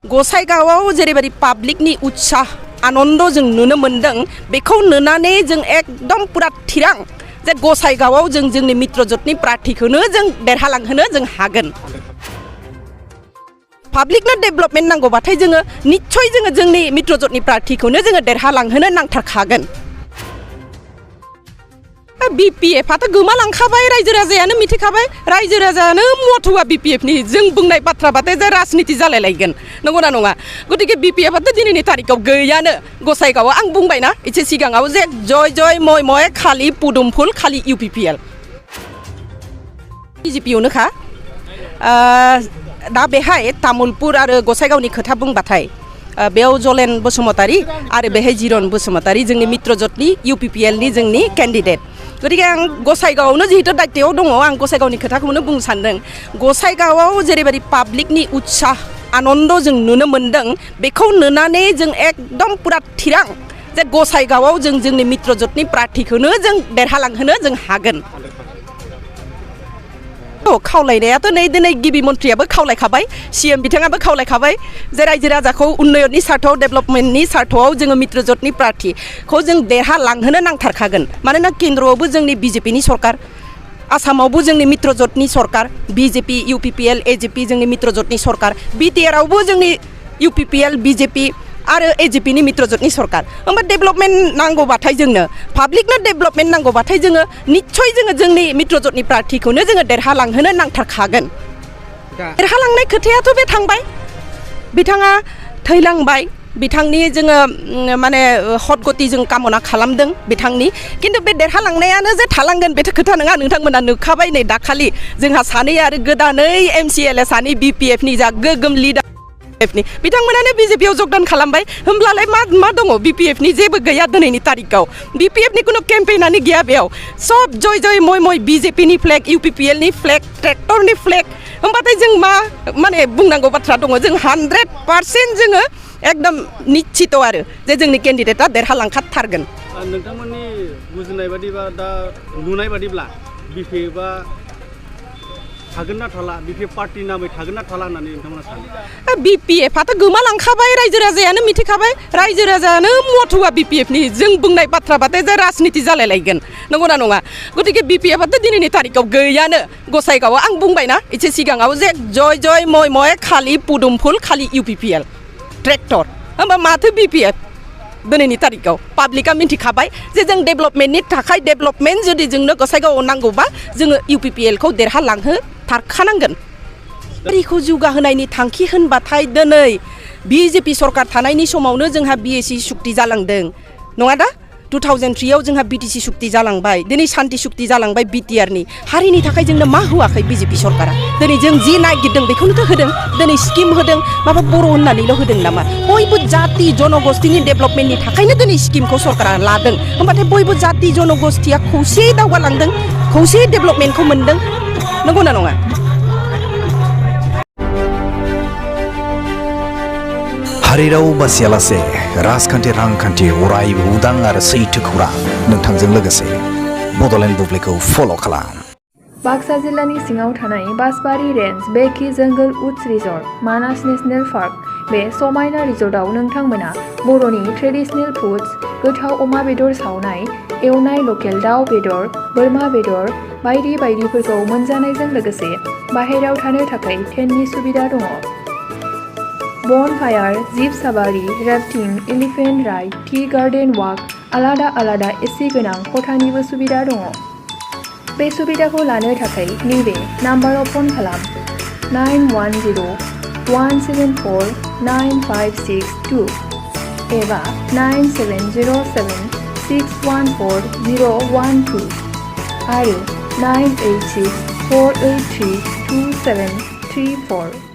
गसाइगावआव जेरैबायदि पाब्लिकनि उत्साह आनन्द जों नुनो मोनदों बेखौ नुनानै जों एकदम पुरा थिरां जे गसाइगावआव जों जोंनि मित्रजोटनि प्रार्थीखौनो जों देरहालांहोनो जों हागोन। पाब्लिकनो डेभलपमेन्ट नांगौबाथाय जोङो निश्चय जोङो जोंनि मित्रजोटनि प्रार्थीखौनो जोङो देरहालांहोनो नांथारखागोन। BPF गोमालांखाबाय रायजो राजायानो मिथिखाबाय रायजो राजायानो मथुवा BPF-नि जों बुंनाय बाथ्राबाथाय जे राजनिति जालायलायगोन नंगौना नङा गतिके BPF-आथ' दिनैनि तारिखाव गैयानो गसाइगावआव आं बुंबायना एसे सिगाङाव जे जय जय मय मय खालि पुदुमफुल खालि UPPL BJP-आवनोखा दा बेहाय तामुलपुर आरो गसाइगावनि खोथा बुंबाथाय बेयाव जलेन बसुमतारी आरो बेहाय जिरन बसुमतारी जोंनि मित्रजोटनि UPPL-नि जोंनि केन्डिडेट गतिके आं गसाइगावआवनो जिहेतु दायित्वआव दङ आं गसाइगावनि खोथाखौनो बुंनो सानदों। गसाइगावआव जेरैबायदि पाब्लिकनि उत्साह आनन्द जों नुनो मोनदों बेखौ नुनानै जों एकदम पुरा थिरां जे गसाइगावआव जों जोंनि मित्रजोटनि प्रार्थीखौनो जों देरहालांहोनो जों हागोन। खावलायनायाथ' नै दिनै गिबि मन्थ्रियाबो खावलायखाबाय CM बिथाङाबो खावलायखाबाय जे रायजो राजाखौ उन्नयननि सार्थआव डेभलपमेन्टनि सार्थआव जोङो मित्रजोटनि प्रार्थीखौ जों देरहालांहोनो नांथारखागोन मानोना केन्द्रआवबो जोंनि BJP-नि सरकार आसामावबो जोंनि मित्रजोटनि सरकार BJP UPPL AJP जोंनि मित्रजोटनि सरकार BTR-आवबो जोंनि UPPL BJP आरो AJP-नि मित्रजोटनि सरकार होमबा डेभलपमेन्ट नांगौबाथाय जोंनो पाब्लिकनो डेभलपमेन्ट नांगौबाथाय जोङो निश्चय जोङो जोंनि मित्रजोटनि प्रार्थीखौनो जोङो देरहालांहोनो नांथारखागोन। देरहालांनाय खोथायाथ' बे थांबाय बिथाङा थैलांबाय बिथांनि जोङो माने हदगति जों कामना खालामदों बिथांनि खिन्थु बे देरहालांनायानो जे थालांगोन बेथ' खोथा नङा नोंथांमोना नुखाबाय नै दाखालि जोंहा सानै आरो गोदानै MCLA सानै BPF-नि जा गोगोम लिडार बिथांमोनानो BJP-आव जगदान खालामबाय होमब्लालाय मा दङ BPF-नि जेबो गैया दिनैनि तारिखाव BPF-नि कुनु केम्पेइनानो गैया बेयाव सब जय जय मय मय BJP-नि फ्लेग UPPL-नि फ्लेग ट्रेक्टरनि फ्लेग होमबाथाय जों मा माने बुंनांगौ बाथ्रा दङ जों 100% जोङो एकदम निश्चित आरो जे जोंनि केन्डिडेटआ देरहालांखाथारगोन। नोंथांमोननि बुजिनाय बादिबा दा नुनाय बादिब्ला BPF-आ थागोन ना थाला BPF पार्टी नामै थागोन ना थाला होननानै नोंथांमोना सानो? BPF-आथ' गोमालांखाबाय रायजो राजायानो मिथिखाबाय रायजो राजायानो मथुवा BPF-नि जों बुंनाय बाथ्राबाथाय जे राजनिति जालायलायगोन नंगौना नङा गतिके BPF-आथ' दिनैनि तारिखाव गैयानो गसाइगावआव आं बुंबायना एसे सिगाङाव जे जय जय मय मय खालि पुदुमफुल खालि UPPL ट्रेक्टर होमबा माथो BPF दिनैनि तारिखाव पाब्लिकआ मिथिखाबाय जे जों डेभलपमेन्टनि थाखाय डेभलपमेन्ट जुदि जोंनो गसाइगावआव नांगौबा जोङो UPPL-खौ देरहालांहो थारखानांगोन। हारिखौ जौगाहोनायनि थांखि होनबाथाय दिनै BJP सरकार थानायनि समावनो जोंहा BAC सुक्ति जालांदों नङा दा 2003-आव जोंहा BTC सुक्ति जालांबाय दिनै शान्ति सुक्ति जालांबाय BTR-नि हारिनि थाखाय जोंनो मा होआखै BJP सरकारा दिनै जों जि नागिरदों बेखौनोथ' होदों दिनै स्किम होदों माबा बर' होननानैल' होदों नामा बयबो जाति जनगोष्ठीनि डेभलपमेन्टनि थाखायनो दिनै स्किमखौ सरकारा लादों होमबाथाय बयबो जाति जनगोष्ठीया खौसेयै दावगालांदों खौसेयै डेभलपमेन्टखौ मोनदों नंगौना नङा? हारि राव बासियालासे राजखान्थि रांखान्थि अरायबो उदां आरो सैथो खौरां नोंथांजों लोगोसे बड'लेण्ड बुब्लिखौ फल' खालाम। बाक्सा जिल्लानि सिङाव थानाय बासबारि रेन्ज बेकि जंगल उड्स रिजर्ट मानास नेशनेल पार्क बे समायना रिजर्टआव नोंथांमोना बर'नि ट्रेडिशनेल फुड्स गोथाव अमा बेदर सावनाय एवनाय लकेल दाउ बेदर बोरमा बेदर बायदि बायदिफोरखौ मोनजानायजों लोगोसे बाहेरायाव थानो थाखाय टेन्टनि सुबिदा दङ। Bonfire jeep safari rafting elephant ride tea garden walk आलादा आलादा एसि गोनां खथानिबो सुबिदा दङ। बे सुबिदाखौ लानो थाखाय नैबे नाम्बाराव फन खालाम 9104974956 एबा 9707614012 आरो 98648327734